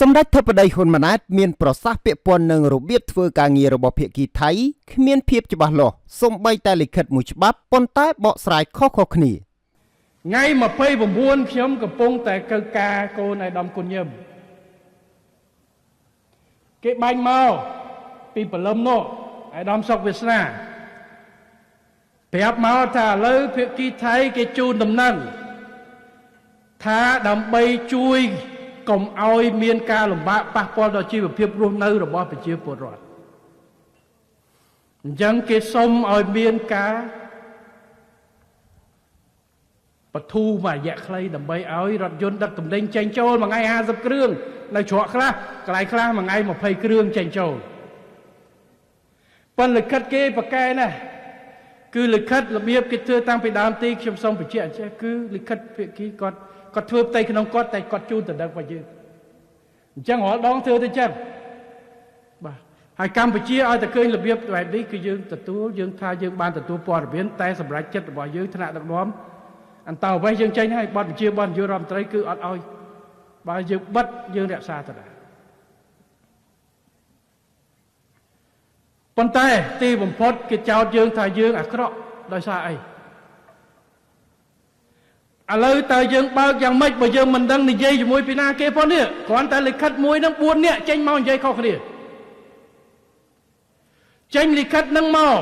សម្ដេចធិបតីហ៊ុនម៉ាណែតមានប្រសាសន៍ពាក់ព័ន្ធនឹងរបៀបធ្វើការងាររបស់ភាគីថៃគ្មានភាពច្បាស់លាស់សូម្បីតែលិខិតមួយច្បាប់ប៉ុន្តែបកស្រាយខុសៗគ្នា ថ្ងៃ29ខ្ញុំកំពុងតែកើការកូនឯកឧត្តមគុណញឹមគេបាញ់មកពីព្រលឹមនោះឯកឧត្តមសុកវាសនាប្រាប់មកថាឥឡូវភាគីថៃគេជូនដំណឹងថាដើម្បីជួយកុំឲ្យមានការលំបាកប៉ះពាល់ដល់ជីវភាពរស់នៅរបស់ប្រជាពលរដ្ឋអញ្ចឹងគេសុំឲ្យមានការបធូរមួយរយៈខ្លីដើម្បីឲ្យរថយន្តដឹកទំនិញចេញចូលមួយថ្ងៃ50គ្រឿងនៅច្រកខ្លះកន្លែងខ្លះមួយថ្ងៃ20គ្រឿងចេញចូលប៉ុន្តែលិខិតគេប្រកែណាស់គឺលិខិតរបៀបគេធ្វើតាំងពីដើមទីខ្ញុំសូមបញ្ជាក់ចេះគឺលិខិតភាគីគាត់គាត់ធ្វើផ្ទៃក្នុងគាត់តែគាត់ជូនទៅដល់របស់យើងអញ្ចឹងរាល់ដងធ្វើទៅចឹងបាទហើយកម្ពុជាឲ្យតែឃើញរបៀបបែបនេះគឺយើងទទួលយើងថាយើងបានទទួលព័ត៌មានតែសម្រាប់ចិត្តរបស់យើងថ្នាក់ដឹកនាំអន្តោប្រវេសន៍យើងចេញហើយបទបញ្ជារបស់នាយករដ្ឋមន្ត្រីគឺអត់ឲ្យបើយើងបិទយើងរក្សាទៅដែរប៉ុន្តែទីបំផុតគេចោទយើងថាយើងអាក្រក់ដោយសារអីឥឡូវតើយើងបើកយ៉ាងម៉េចបើយើងមិនដឹងនិយាយជាមួយពីណាគេផងនេះគ្រាន់តែលិខិតមួយនឹង4នាក់ចេញមកនិយាយខុសគ្នាចេញលិខិតនឹងមក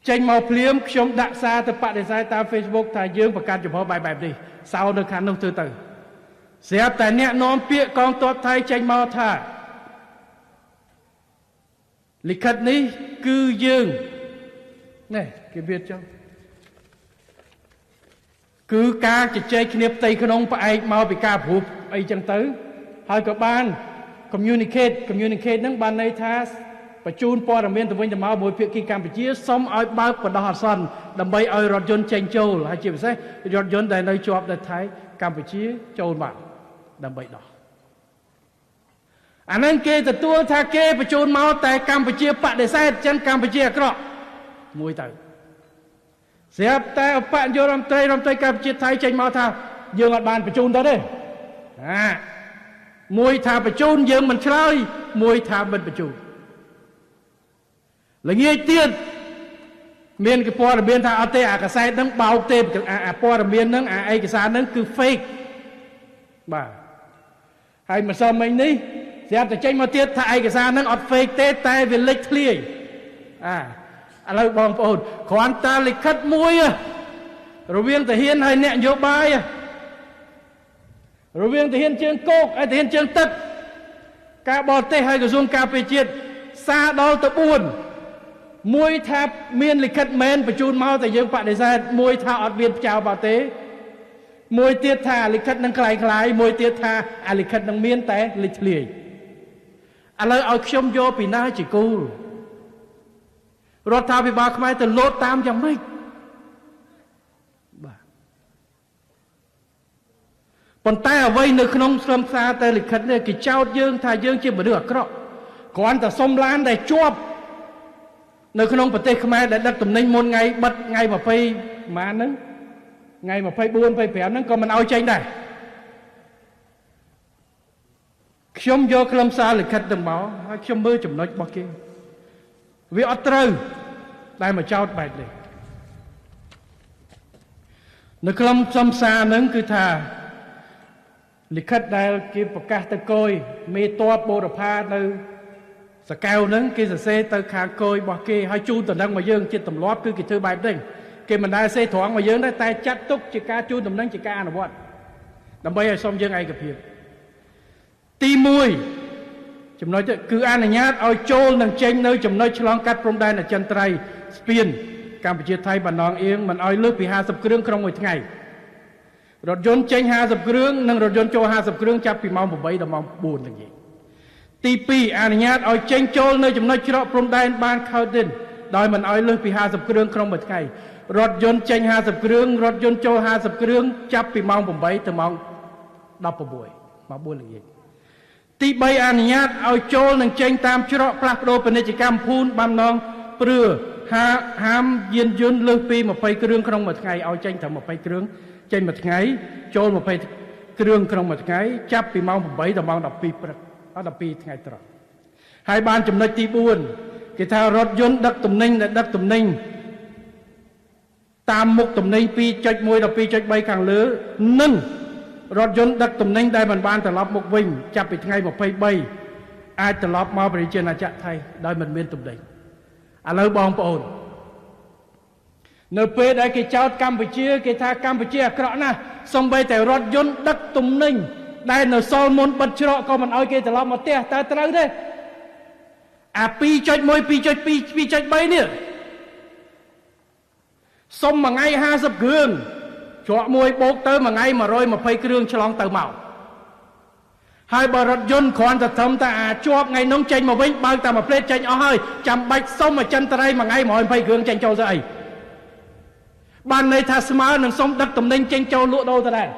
ចេញមកភ្លាមខ្ញុំដាក់សារទៅបដិសេធតាម Facebook ថាយើងប្រកាសចំហបែបនេះសោនៅខាងនោះធ្វើទៅស្រាប់តែអ្នកនាំពាក្យកងទ័ពថៃចេញមកថាលិខិតនេះគឺយើងនេះគេវាចុះគឺការជជែកគ្នាផ្ទៃក្នុងផ្អែកមកពីការព្រោះអីចឹងទៅហើយក៏បាន communicate ហ្នឹងបានន័យថាបញ្ជូនព័ត៌មានទៅវិញទៅមកមួយភាគីកម្ពុជាសូមឲ្យបើកបណ្ដោះអាសន្នដើម្បីឲ្យរថយន្តចេញចូលហើយជាពិសេសរថយន្តដែលនៅជាប់នៅថៃកម្ពុជាចូលមកដើម្បីដោះអានឹងគេទទួលថាគេបញ្ជូនមកតែកម្ពុជាបដិសេធចឹងកម្ពុជាអាក្រក់មួយទៅស្រាប់តែឧបនាយករដ្ឋមន្ត្រីរដ្ឋមន្ត្រីកម្ពុជាថៃចេញមកថាយើងអត់បានបញ្ជូនទៅទេអាមួយថាបញ្ជូនយើងមិនឆ្លើយមួយថាមិនបញ្ជូនល្ងាចទៀតមានគេព័ត៌មានថាអត់ទេអាកាសែតហ្នឹងបោកទេអាព័ត៌មានហ្នឹងអាឯកសារហ្នឹងគឺ fake បាទហើយម្សិលមិញនេះស្រាប់តែចេញមកទៀតថាឯកសារហ្នឹងអត់ fake ទេតែវាលេចធ្លាយអាឥឡូវបងប្អូនគ្រាន់តែលិខិតមួយរវាងទាហានហើយអ្នកនយោបាយរវាងទាហានជើងគោកហើយទាហានជើងទឹកការបរទេសហើយក្រសួងការពារជាតិសារដល់ទៅ4មួយថាមានលិខិតមែនបញ្ជូនមកតែយើងបដិសេធមួយថាអត់មានផ្ចោលមកទេមួយទៀតថាលិខិតនឹងក្លាយៗមួយទៀតថាអាលិខិតនឹងមានតែលេចធ្លាយឥឡូវឲ្យខ្ញុំយកពីណាជាគោលរដ្ឋាភិបាលខ្មែរទៅលោតតាមយ៉ាងម៉េចបាទប៉ុន្តែអ្វីនៅក្នុងខ្លឹមសារតែលិខិតនេះគេចោទយើងថាយើងជាមនុស្សអាក្រក់គ្រាន់តែសុំឡានដែលជាប់នៅក្នុងប្រទេសខ្មែរដែលដឹកទំនិញមុនថ្ងៃបិទថ្ងៃ20ប្រហែលហ្នឹងថ្ងៃ24 25ហ្នឹងក៏មិនឲ្យចេញដែរខ្ញុំយកខ្លឹមសារលិខិតទៅមកហើយខ្ញុំមើលចំណុចរបស់គេវាអត់ត្រូវតែមកចោទបែបនេះនៅខ្លឹមសារហ្នឹងគឺថាលិខិតដែលគេប្រកាសទៅគយមេតបបូរផានៅសកែវហ្នឹងគេសរសេរទៅខាងគយរបស់គេហើយជូនតំណែងមកយើងជាទម្លាប់គឺគេធ្វើបែបនេះគេមិនដែលសេត្រង់មកយើងដែរតែចាត់ទុកជាការជូនតំណែងជាការអនុវត្តដើម្បីឲ្យសុំយើងឯកភាពទី1ចំណុចគឺអនុញ្ញាតឲ្យចូលនិងចេញនៅចំណុចឆ្លងកាត់ព្រំដែនអចិន្ត្រៃយ៍ស្ពានកម្ពុជាថៃបណ្ដងអៀងមិនឲ្យលើសពី50គ្រឿងក្នុងមួយថ្ងៃរថយន្តចេញ50គ្រឿងនិងរថយន្តចូល50គ្រឿងចាប់ពីម៉ោង8ដល់ម៉ោង4ល្ងាចទី2អនុញ្ញាតឲ្យចេញចូលនៅចំណុចច្រកព្រំដែនបានខោទិនដោយមិនឲ្យលើសពី50គ្រឿងក្នុងមួយថ្ងៃរថយន្តចេញ50គ្រឿងរថយន្តចូល50គ្រឿងចាប់ពីម៉ោង8ទៅម៉ោង16ម៉ោង4ល្ងាចទី3អនុញ្ញាតឲ្យចូលនិងចេញតាមច្រកផ្លាស់ប្ដូរពាណិជ្ជកម្មភូនបំណង ព្រឿហាមយានយន្តលើសពី20គ្រឿងក្នុងមួយថ្ងៃឲ្យចេញត្រឹម20គ្រឿងចេញមួយថ្ងៃចូល20គ្រឿងក្នុងមួយថ្ងៃចាប់ពីម៉ោង8ដល់ម៉ោង12ព្រឹក12ថ្ងៃត្រង់ហើយបានចំណុចទី4គេថារថយន្តដឹកទំនិញដែលដឹកទំនិញតាមមុខទំនិញ 2.1 ដល់ 2.3 ខាងលើនិងរថយន្តដឹកទំនិញដែលមិនបានត្រឡប់មកវិញចាប់ពីថ្ងៃ23អាចត្រឡប់មកប្រជាណាចក្រថៃដោយមិនមានទំនិញឥឡូវបងប្អូននៅពេលដែលគេចោទកម្ពុជាគេថាកម្ពុជាអាក្រក់ណាស់សូម្បីតែរថយន្តដឹកទំនិញដែលនៅសល់មុនបិទច្រកក៏មិនឲ្យគេត្រឡប់មកផ្ទះតើត្រូវទេអា 2.1 2.2 2.3 នេះសុំមួយថ្ងៃ50គ្រឿងច្រកមួយបូកទៅមួយថ្ងៃ120គ្រឿងឆ្លងទៅមកហើយបើរថយន្តគ្រាន់តែត្រឹមតែអាចប់ថ្ងៃនោះចេញមកវិញបើកតែមួយផ្លេតចេញអស់ហើយចាំបាច់សុំអចិន្ត្រៃយ៍មួយថ្ងៃ120គ្រឿងចេញចូលទៅអីបានន័យថាស្មើនឹងសុំដឹកទំនិញចេញចូលលក់ដូរទៅដែរ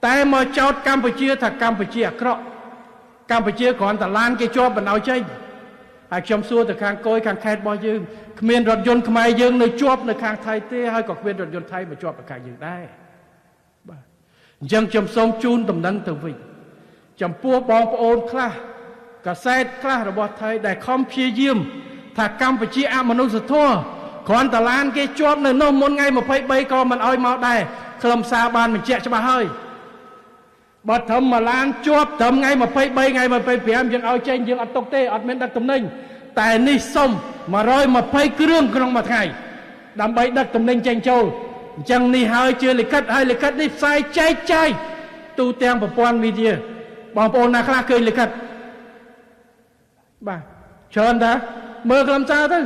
តែមកចោទកម្ពុជាថាកម្ពុជាអាក្រក់កម្ពុជាគ្រាន់តែឡានគេជាប់បណ្ដោយចេញហើយខ្ញុំសួរទៅខាងកយខាងខេត្តរបស់យើងគ្មានរថយន្តខ្មែរយើងនៅជាប់នៅខាងថៃទេហើយក៏គ្មានរថយន្តថៃមកជាប់នៅខាងយើងដែរបាទអញ្ចឹងខ្ញុំសូមជូនដំណឹងទៅវិញចំពោះបងប្អូនខ្លះកាសែតខ្លះរបស់ថៃដែលខំព្យាយាមថាកម្ពុជាអមនុស្សធម៌គ្រាន់តែឡានគេជាប់នៅនោះមុនថ្ងៃ23ក៏មិនឲ្យមកដែរខ្លឹមសារបានបញ្ជាក់ច្បាស់ហើយបើត្រឹមមួយឡានជាប់ត្រឹមថ្ងៃ23ថ្ងៃ25យើងឲ្យចេញយើងអត់ទុកទេអត់មានដឹកទំនិញតែនេះសុំ120គ្រឿងក្នុងមួយថ្ងៃដើម្បីដឹកទំនិញចេញចូលអញ្ចឹងនេះហើយជាលិខិតហើយលិខិតនេះផ្សាយចែកចាយទូទាំងប្រព័ន្ធមីឌាបងប្អូនណាខ្លះឃើញលិខិតបាទច្រើនតាមើលខ្លឹមសារទៅឥ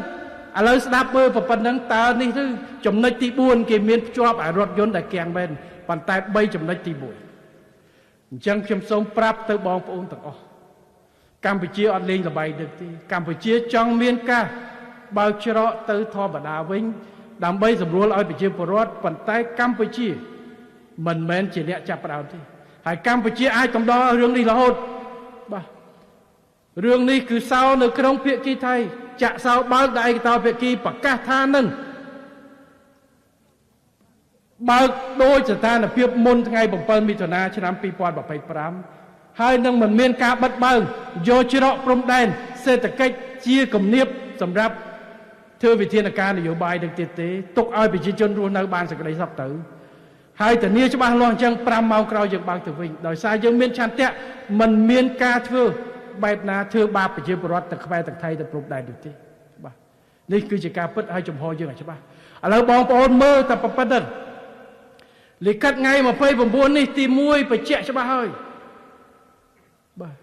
ឡូវស្ដាប់មើលប៉ុណ្ណឹងតើនេះទៅចំណុចទី4គេមានភ្ជាប់អារថយន្តដែលគាំងមែនប៉ុន្តែ3ចំណុចទី1អញ្ចឹងខ្ញុំសូមប្រាប់ទៅបងប្អូនទាំងអស់កម្ពុជាអត់លេងល្បែងនឹងទេកម្ពុជាចង់មានការបើកច្រកទៅធម្មតាវិញដើម្បីសម្រួលឲ្យប្រជាពលរដ្ឋប៉ុន្តែកម្ពុជាមិនមែនជាអ្នកចាប់ផ្ដើមទេហើយកម្ពុជាអាចកំដររឿងនេះរហូតបាទរឿងនេះគឺសោនៅក្នុងភាគីថៃចាក់សោបើកដល់ឯកតោភាគីប្រកាសថានឹងបើកដោយស្ថានភាពមុនថ្ងៃ7មិថុនាឆ្នាំ2025ហើយនឹងមិនមានការបិទបើងយកច្រកព្រំដែនសេដ្ឋកិច្ចជាគំនាបសម្រាប់ធ្វើវិធានការនយោបាយនឹងទៀតទេទុកឲ្យប្រជាជនរស់នៅបានសេចក្តីសុខទៅហើយធានាច្បាស់លាស់អញ្ចឹង5ម៉ោងក្រោយយើងបើកទៅវិញដោយសារយើងមានឆន្ទៈមិនមានការធ្វើបែបណាធ្វើបាបប្រជាពលរដ្ឋទាំងខ្មែរទាំងថៃទាំងព្រំដែននោះទេបាទនេះគឺជាការពិតហើយចំហយើងឲ្យច្បាស់ឥឡូវបងប្អូនមើលតែប៉ុណ្្នឹងលិខិតថ្ងៃ29នេះទី1បញ្ជាក់ច្បាស់ហើយបាទ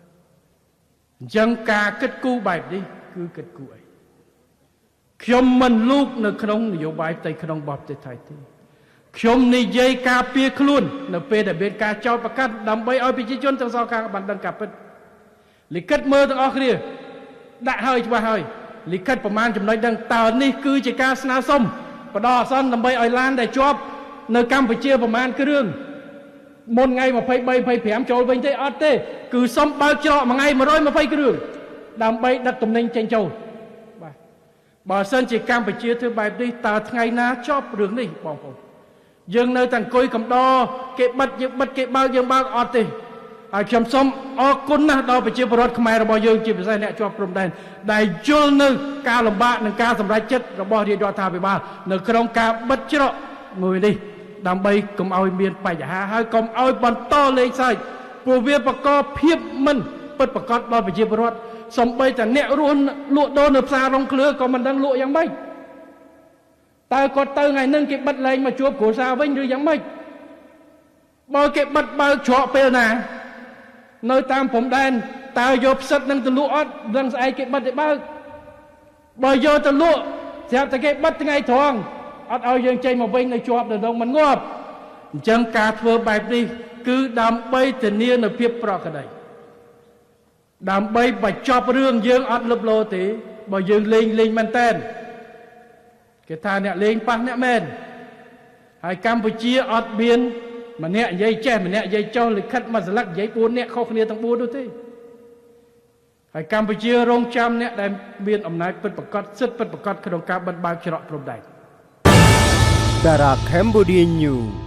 អញ្ចឹងការគិតគូរបែបនេះគឺគិតគូរអីខ្ញុំមិនលូកនៅក្នុងនយោបាយផ្ទៃក្នុងរបស់ប្រទេសថៃទេខ្ញុំនិយាយការពារខ្លួននៅពេលដែលមានការចោទប្រកាន់ដើម្បីឲ្យប្រជាជនទាំងសងខាងបានដឹងការពិតលិខិតមើលទាំងអស់គ្នាដាក់ហើយច្បាស់ហើយលិខិតប្រមាណចំណុចដឹងតើនេះគឺជាការស្នើសុំបដអសន្នដើម្បីឲ្យឡានដែលជាប់នៅកម្ពុជាប្រមាណគ្រឿងមុនថ្ងៃ23 25ចូលវិញទេអត់ទេគឺសុំបើកច្រកមួយថ្ងៃ120គ្រឿងដើម្បីដឹកទំនិញចេញចូលបាទបើសិនជាកម្ពុជាធ្វើបែបនេះតើថ្ងៃណាចប់រឿងនេះបងប្អូនយើងនៅតែអង្គុយកំដរគេបិទយើងបិទគេបើកយើងបើកអត់ទេហើយខ្ញុំសូមអរគុណណាស់ដល់ប្រជាពលរដ្ឋខ្មែររបស់យើងជាពិសេសអ្នកជាប់ព្រំដែនដែលយល់នៅការលំបាកនិងការសម្រេចចិត្តរបស់រាជរដ្ឋាភិបាលនៅក្នុងការបិទច្រកមួយនេះដើម្បីកុំឲ្យមានបញ្ហាហើយកុំឲ្យបន្តលេងសើចព្រោះវាបង្កភាពមិនពិតប្រាកដដល់ប្រជាពលរដ្ឋសូម្បីតែអ្នករស់លក់ដូរនៅផ្សាររងឃ្លើក៏មិនដឹងលក់យ៉ាងម៉េចតើគាត់ទៅថ្ងៃហ្នឹងគេបិទលែងមកជួបគ្រួសារវិញឬយ៉ាងម៉េចបើគេបិទបើកច្រកពេលណានៅតាមព្រំដែនតើយកផ្សិតនឹងទៅលក់អត់ដឹងស្អែកគេបិទទេបើកបើយកទៅលក់ស្រាប់តែគេបិទថ្ងៃត្រង់អត់ឲ្យយើងចេញមកវិញនៅជាប់នៅក្នុងមិនងាប់អញ្ចឹងការធ្វើបែបនេះគឺដើម្បីធានានូវភាពប្រក្រតីដើម្បីបញ្ចប់រឿងយើងអត់លឹបលោទេបើយើងលេងលេងមែនតែនគេថាអ្នកលេងប៉ះអ្នកមែនហើយកម្ពុជាអត់មានម្នាក់និយាយចេះម្នាក់និយាយចុះលិខិតមួយស្លឹកនិយាយ4នាក់ខុសគ្នាទាំង4នោះទេ ហើយកម្ពុជារងចាំអ្នកដែលមានអំណាចពិតប្រាកដសិទ្ធិពិតប្រាកដក្នុងការបិទបើកច្រកព្រំដែន តារា Cambodia News។